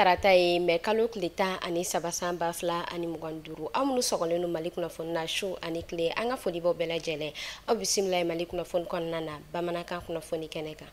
Tarata ye mɛ kalo tile 13 san 2025. Aw minnu sɔgɔlen don Mali kunnafoni na su ani tile, an ka foli b'aw bɛɛ lajɛlen. Aw bisimila ye Mali kunnafoni kɔnɔna na bamanankan kunnafoni kɛnɛ kan.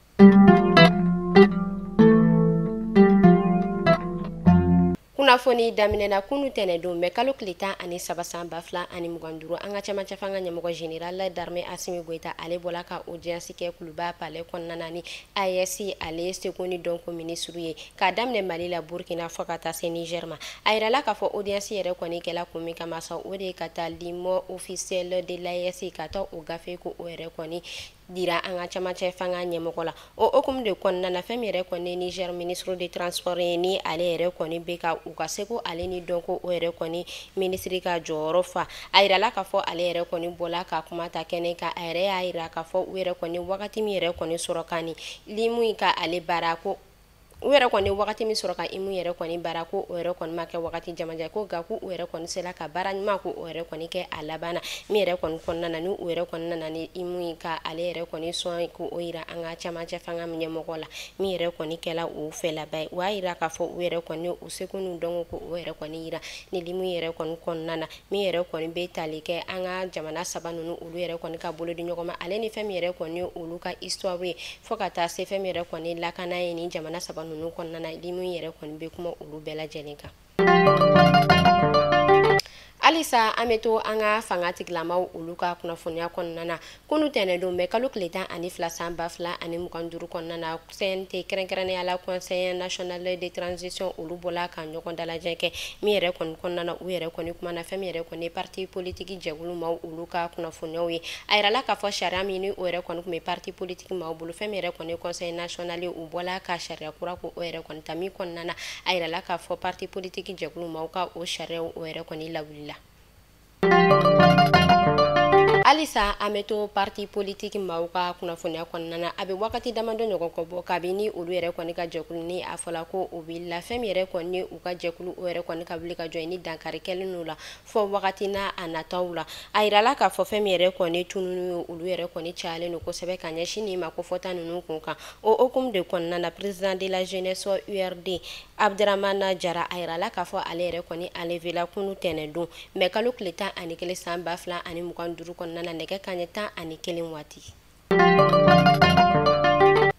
Kunnafoni daminɛna kunu tɛnɛdon mɛ kalo tile 13 san 2025. An ka cɛmancɛ fanga ɲɛmɔgɔ général d'armée Assimi Goïta ale bɔla ka audience kɛ Kuluba palais kɔnɔna na ni AES ale seko ni dɔnko minisiri ye k'a daminɛ Mali la, Burkina fo ka taa se Niger ma. A yirala k'a fɔ audience yɛrɛ kɔni kɛla kun min kama sa, o de ye ka taa l'hymne officiel de l'AES ka taa o gafe ko o yɛrɛ kɔni dira an ka cɛmancɛ fanga ɲɛmɔgɔ la. O hukumu de kɔnɔna na, fɛn min yɛrɛ kɔni Niger ministre de transport ye, ni ale yɛrɛ kɔni bɛ ka u ka seko ale ni dɔnko o yɛrɛ kɔni minisiri ka jɔyɔrɔ fa. A yirala k'a fɔ ale yɛrɛ kɔni bɔla ka kuma ta kɛnɛ kan. A yɛrɛ y'a yira k'a fɔ u yɛrɛ kɔni wagati min yɛrɛ kɔni sɔrɔ ka ni limu in ka ale baara, ko u yɛrɛ kɔni wagati min sɔrɔ ka imu yɛrɛ kɔni baara, ko o yɛrɛ kɔni ma kɛ wagati jamajan ko, nka ko u yɛrɛ kɔni sera ka baara ɲuman ko o yɛrɛ kɔni kɛ a laban na. Min yɛrɛ kɔni kɔnɔna na, ni u yɛrɛ kɔni nana ni imu in ka ale yɛrɛ kɔni sɔn ko o yira an ka cɛmancɛ fanga ɲɛmɔgɔ la, min yɛrɛ kɔni kɛla u fɛlaba ye. U y'a yira k'a fɔ u yɛrɛ kɔni u seko n'u dɔnko ko o yɛrɛ kɔni yira ni limu yɛrɛ kɔni kɔnɔna na, min yɛrɛ kɔni bɛ tali kɛ an ka jamana saba ninnu olu yɛrɛ kɔni ka bolo di ɲɔgɔn ma, ale ni fɛn min yɛrɛ kɔni olu ka histoire ye, fo ka taa se fɛn min yɛrɛ kɔni lakana ye ni jamana saba ninnu kɔnɔna na. Limu yɛrɛ kɔni bɛ kuma olu bɛɛ lajɛlen kan. Halisa an bɛ to an ka fanga tigilamaw olu ka kunnafoniya kɔnɔna na. Kunu tɛnɛdon mɛ kalo tile 12 san 2025 kɔnɔna na, CNT, kɛrɛnkɛrɛnnenya la Conseil national de transition, olu bɔla ka ɲɔgɔn dalajɛ kɛ. Min yɛrɛ kɔni kɔnɔna na, u yɛrɛ kɔni kumana fɛn min yɛrɛ kɔni parti politique jɛkulu maaw olu ka kunnafoniyaw ye. A yirala k'a fɔ sariya min ni o yɛrɛ kɔni tun bɛ parti politique maaw bolo, fɛn min yɛrɛ kɔni Conseil national, u bɔla ka sariya kura ko o yɛrɛ kɔni ta. Min kɔnɔna na, a yirala k'a fɔ parti politique jɛkulu maaw ka o sariyaw o yɛrɛ kɔni lawulila. Halisa an bɛ to parti politique maaw ka kunnafoniya kɔnɔna na. A bɛ wagati damadɔ ɲɔgɔn kɔ bɔ kabini olu yɛrɛ kɔni ka jɛkulu ni a fɔla ko o wulila, fɛn min yɛrɛ kɔni u ka jɛkulu o yɛrɛ kɔni ka wuli ka jɔ ni dankari kɛlen n'u la fɔ wagati n'a a nataw la. A yirala k'a fɔ fɛn min yɛrɛ kɔni tununi ye, olu yɛrɛ kɔni cayalen don kosɛbɛ ka ɲɛsin nin ma kofɔta ninnu kun kan. O hukumu de kɔnɔna na, président de la jeunesse URD Abdramane Jara, a yirala k'a fɔ ale yɛrɛ kɔni enlevé la kunu tɛnɛndon mɛ kalo tile 11 san 2025 kɔnɔna na, nɛgɛ kanɲɛ 11 waati.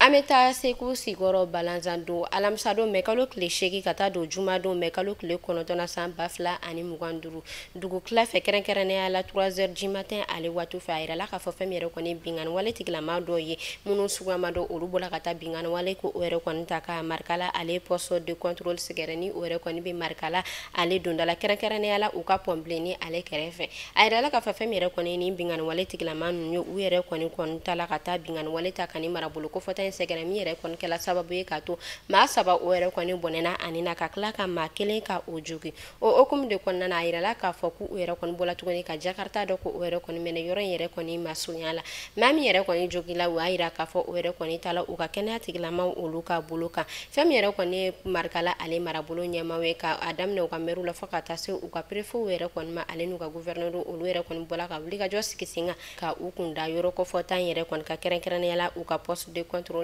An bɛ taa Segu Sikɔrɔ Balanzan don alamisadon mɛ kalo tile 8 ka taa don jumadon mɛ kalo tile 9 san 2025 dugu tila fɛ, kɛrɛnkɛrɛnnenya la 3 heures du matin ale waati fɛ. A yirala k'a fɔ fɛn min yɛrɛ kɔni binkanni wale tigilama dɔw ye minnu suguya ma dɔn, olu bɔla ka taa binkanni wale ko o yɛrɛ kɔni ta ka Marikala ale poste de contrôle sɛgɛrɛ, ni o yɛrɛ kɔni bɛ Marikala ale donda la, kɛrɛnkɛrɛnnenya la u ka pont bilenni ale kɛrɛfɛ. A yirala k'a fɔ fɛn min yɛrɛ kɔni ni binkanni wale tigilama ninnu ye, u yɛrɛ kɔni ta la ka taa binkanni wale ta ka ni marabolo kofɔta in sɛgɛrɛ, min yɛrɛ kɔni kɛla sababu ye k'a to maa saba o yɛrɛ kɔni bɔnɛna ani na, ka tila ka maa kelen ka o jogi. O hukumu de kɔnɔna na, a yirala k'a fɔ k'u yɛrɛ kɔni bɔla tuguni ka Jakarta dɔ ko o yɛrɛ kɔni minɛ yɔrɔ in yɛrɛ kɔni masurunya la. Maa min yɛrɛ kɔni jogila, u y'a yira k'a fɔ o yɛrɛ kɔni taala u ka kɛnɛya tigilamaw olu ka bolo kan. Fɛn min yɛrɛ kɔni ye Marikala ale marabolo ɲɛmaaw ye, ka a daminɛ u ka mɛriw la fo ka taa se u ka préfetw yɛrɛ kɔni ma, ale n'u ka gouverneur, olu yɛrɛ kɔni bɔla ka wuli ka jɔ sigi sen kan ka u kun da yɔrɔ kofɔta in yɛrɛ kɔni ka, kɛrɛnkɛrɛnnenya la u ka poste de contrôle.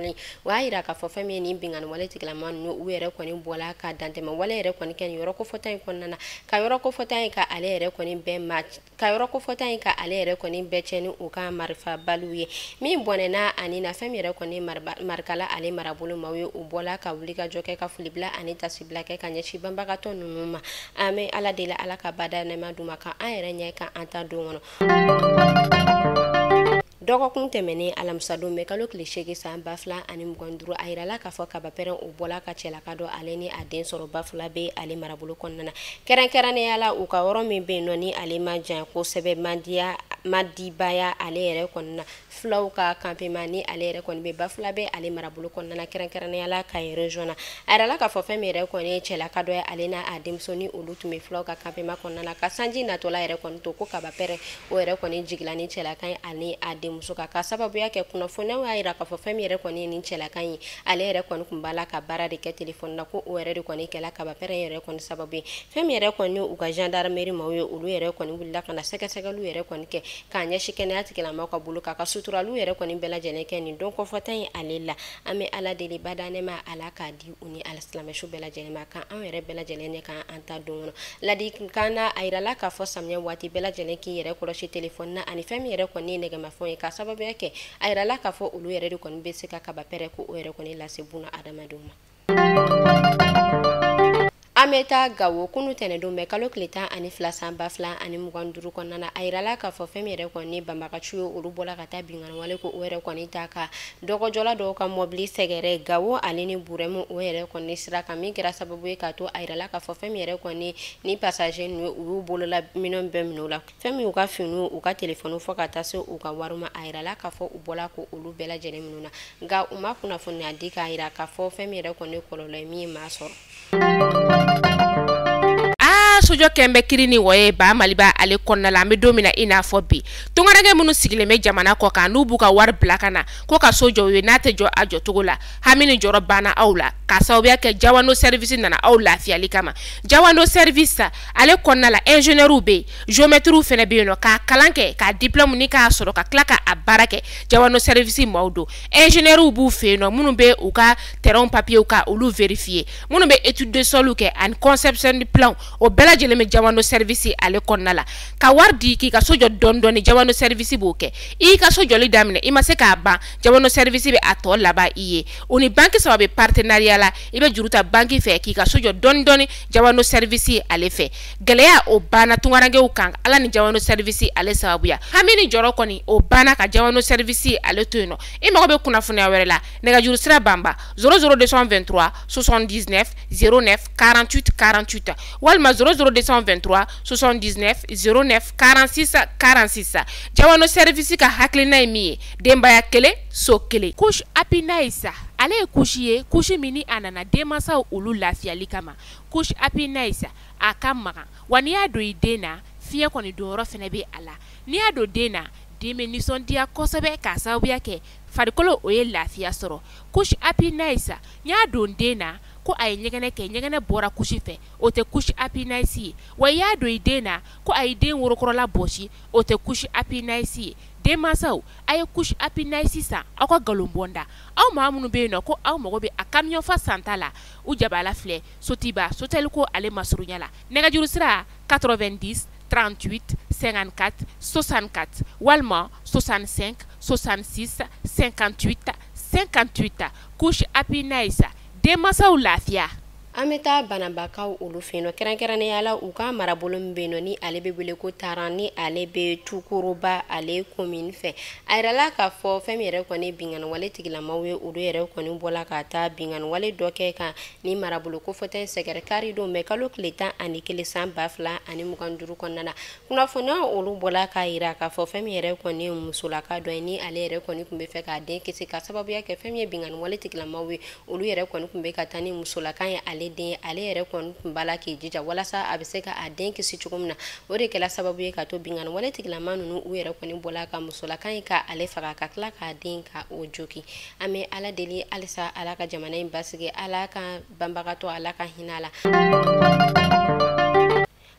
O y'a yira k'a fɔ fɛn min ye nin binkanni wale tigilama ninnu, u yɛrɛ kɔni bɔla ka dantɛmɛ wale yɛrɛ kɔni kɛ nin yɔrɔ kofɔta in kɔnɔna na, ka yɔrɔ kofɔta in ka ale yɛrɛ kɔni bɛɛ ma, ka yɔrɔ kofɔta in ka ale yɛrɛ kɔni bɛɛ cɛ ni u ka marifa baliw ye. Min bɔnɛna ani na, fɛn min yɛrɛ kɔni Marikala ale marabolo maaw ye, u bɔla ka wuli ka jɔ kɛ ka folibila ani tasibila kɛ ka ɲɛsin banbagatɔ ninnu ma. An bɛ Ala deli, Ala ka bada nɛɛma d'u ma, ka an yɛrɛ ɲɛ ka an ta don kɔnɔ. Dɔgɔkun tɛmɛnen alamisadon mɛ kalo tile 8 san 2025, a yirala k'a fɔ kabapɛrɛn o bɔla ka cɛlaka dɔ ale ni a den sɔrɔ Bafulabe ale marabolo kɔnɔna na, kɛrɛnkɛrɛnnenya la u ka yɔrɔ min bɛ yen nɔ ni ale ma jan kosɛbɛ Mandiya Madibaya ale yɛrɛ kɔnɔna, fulaw ka campement ni ale yɛrɛ kɔni bɛ Bafulabe ale marabolo kɔnɔna na, kɛrɛnkɛrɛnnenya la Kayi région na. A yirala k'a fɔ fɛn min yɛrɛ kɔni ye cɛlaka dɔ ye, ale n'a a denmuso olu tun bɛ fulaw ka campement kɔnɔna na, ka sanji natɔla yɛrɛ kɔni to ko kabapɛrɛn o yɛrɛ kɔni jigila ni cɛlaka ye ani a denmuso kan, ka sababuya kɛ kunnafoniyaw y'a yira k'a fɔ fɛn min yɛrɛ kɔni ye nin cɛlaka ye, ale yɛrɛ kɔni tun b'a la ka baara de kɛ telefɔni na, ko o yɛrɛ de kɔni kɛla kabapɛrɛn yɛrɛ kɔni sababu ye. Fɛn min yɛrɛ kɔni u ka gendarmerie maaw ye, olu yɛrɛ kɔni wulila ka na sɛgɛsɛgɛliw yɛrɛ kɔni kɛ. k'a ɲɛsin kɛnɛya tigilamɔgɔw ka bolo k'a ka suturaliw yɛrɛ kɔni bɛɛ lajɛlen kɛ nin don kɔfɔta in ale la. An bɛ Ala deli bada ne ma Ala k'a di u ni alisilamɛsu bɛɛ lajɛlen ma, kan anw yɛrɛ bɛɛ lajɛlen ne kan an ta don kɔnɔ. Ladilikan na, a yirala k'a fɔ samiyɛ waati bɛɛ lajɛlen k'i yɛrɛ kɔlɔsi telefɔni na ani fɛn min yɛrɛ kɔni ye nɛgɛmafɛnw ye, k'a sababuya kɛ a yirala k'a fɔ olu yɛrɛ de kɔni bɛ se ka kaba pɛrɛ ko o yɛrɛ kɔni lase buna adamadenw ma. An bɛ taa Gawo kunu tɛnɛndon mɛ kalo tile 12 san 2025 kɔnɔna na. A yirala k'a fɔ fɛn min yɛrɛ kɔni banbagaciw ye, olu bɔla ka taa binkanni wale ko o yɛrɛ kɔni ta ka dɔgɔjɔla dɔw ka mɔbili sɛgɛrɛ Gawo ale ni Burɛmu o yɛrɛ kɔni sira kan, min kɛra sababu ye k'a to a yirala k'a fɔ fɛn min yɛrɛ kɔni ni passager ninnu u y'u bolola minɛn bɛɛ minɛ u la, fɛn min u ka finiw, u ka telefɔniw fɔ ka taa se u ka wariw ma. A yirala k'a fɔ u bɔla ko olu bɛɛ lajɛlen minɛ na, nka u ma kunnafoniya di k'a yira k'a fɔ fɛn min yɛrɛ kɔni kɔlɔlɔ ye min ye maa sɔrɔ. Sojɔ kɛn bɛ kiri ni wɔye ba Maliba ale kɔnɔna la. An bɛ don min na i n'a fɔ bi, tungaranke minnu sigilen bɛ jamana kɔ kan n'u b'u ka wari bila ka na ko ka so jɔ u ye, n'a tɛ jɔ a jɔcogo la, hami ni jɔrɔ banna aw la k'a sababuya kɛ Jawando service nana aw lafiyali kama. Jawando service ale kɔnɔna la, ingénieur bɛ yen, géomètre fana bɛ yen nɔ, k'a kalan kɛ, k'a diplôme ni k'a sɔrɔ ka tila k'a baara kɛ. Jawando service maaw don, ingénieur b'u fɛ yen nɔ minnu bɛ u ka terrain papier ka olu vérifier, minnu bɛ étude de sol kɛ ani conception de plan, o bɛɛ lajɛlen bɛ Jawando service ale kɔnɔna la. Ka wari di k'i ka so jɔ dɔɔni dɔɔni, Jawando service b'o kɛ. I y'i ka so jɔli daminɛ, i ma se k'a ban, Jawando service bɛ a tɔ laban i ye. O ni banque saba bɛ partenariat la, i bɛ juru ta banque fɛ k'i ka so jɔ dɔɔni dɔɔni Jawando service ale fɛ. Gɛlɛya o banna tungarankew kan Ala ni Jawando service ale sababuya. Hami ni jɔrɔ kɔni o banna ka Jawando service ale to yen nɔ. I mago bɛ kunnafoniya wɛrɛ la, nɛgɛjuru sira banba 00223 79 09 48 48 walima 00223 79 09 46 46. Jawando service ka hakilina ye min ye, denbaya kelen so kelen. Couche Happy Nice ale ye couche ye, couche min ni a nana denmansaw olu lafiyali kama. Couche Happy Nice a ka magan, wa n'i y'a don i den na, fiɲɛ kɔni donyɔrɔ fana bɛ a la. N'i y'a don den na, den bɛ nisɔndiya kosɛbɛ k'a sababuya kɛ farikolo o ye lafiya sɔrɔ. Couche Happy Nice n y'a don den na ko a ye ɲɛgɛnɛ kɛ, ɲɛgɛnɛ bɔra couche fɛ, o tɛ couche Happy Nice ye. Wa i y'a don i den na ko a ye den worokɔrɔla bɔsi, o tɛ couche Happy Nice ye. Denmansaw a ye couche Happy Nice san aw ka nkalon bɔnda. Aw maa minnu bɛ yen nɔ ko aw mago bɛ a camion fa santa la, u jabala filɛ Sotiba Soteliko ale masurunya la. Nɛgɛjuru sira 90 38 54 64 walima 65 66 58 58. Couche Happy Nice, denmansaw lafiya. An bɛ taa Banabakaw olu fɛ yen nɔ, kɛrɛnkɛrɛnnenya la u ka marabolo min bɛ yen nɔ ni ale bɛ wele ko Taran, ni ale bɛ Tukoroba ale commune fɛ. A yirala k'a fɔ fɛn min yɛrɛ kɔni binkanni wale tigilamaw ye, olu yɛrɛ kɔni bɔla ka taa binkanni wale dɔ kɛ kan ni marabolo kofɔta in sɛgɛrɛ kari don mɛ kalo tile 11 san 2025 kɔnɔna na. Kunnafoniya olu bɔla k'a yira k'a fɔ fɛn min yɛrɛ kɔni musolaka dɔ ye, ni ale yɛrɛ kɔni tun bɛ fɛ k'a den kisi ka sababuya kɛ fɛn min ye binkanni wale tigilamaw ye, olu yɛrɛ kɔni tun bɛ ka taa ni musolaka ye ale den, ale yɛrɛ kɔni tun b'a la k'i jija walasa a bɛ se ka a den kisi cogo min na. O de kɛla sababu ye ka to binkanni wale tigilama ninnu u yɛrɛ kɔni bɔla ka musolaka in ka ale faga ka tila k'a den ka o jogi. An bɛ Ala deli halisa Ala ka jamana in basigi, Ala ka banbagatɔ, Ala ka hinɛ a la.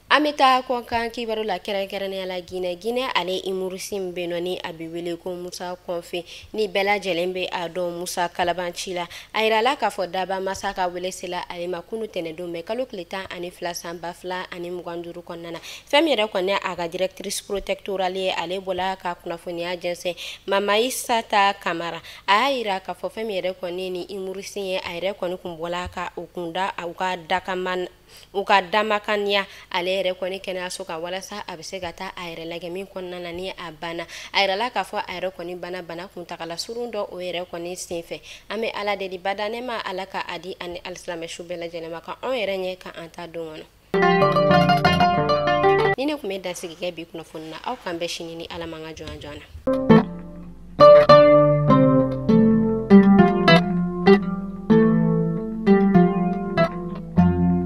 An bɛ taa kɔkan kibaru la, kɛrɛnkɛrɛnnenya la Guinée. Guinée ale humoriste min bɛ yen nɔ ni a bɛ wele ko Musa Kɔnfe, ni bɛɛ lajɛlen bɛ a dɔn Musa Kalabanci la. A yirala k'a fɔ daba masa ka wele sela ale ma kunu tɛnɛndon mɛ kalo tile 12 san 2025 kɔnɔna na. Fɛn min yɛrɛ kɔni a ka directrice protectorale ye, ale bɔla ka kunnafoniya jɛnsɛn Mama Isata Kamara. A y'a yira k'a fɔ fɛn min yɛrɛ kɔni ni humoriste ye, a yɛrɛ kɔni kun bɔla ka o kunda u ka dakaman u ka damakaniya ale yɛrɛ kɔni kɛnɛyaso kan walasa a bɛ se ka taa a yɛrɛ lajɛ min kɔnɔna na ni a banna. A yirala k'a fɔ a yɛrɛ kɔni banna bana kuntagala surun dɔ o yɛrɛ kɔni senfɛ. An bɛ Ala deli bada ne ma Ala ka a di ani alisilamɛ su bɛɛ lajɛlen ma, ka anw yɛrɛ ɲɛ ka an ta don kɔnɔ. Ni ne tun bɛ dansigi kɛ bi kunnafoni na, aw k'an bɛn sini ni Ala ma ka jɔn jɔn na.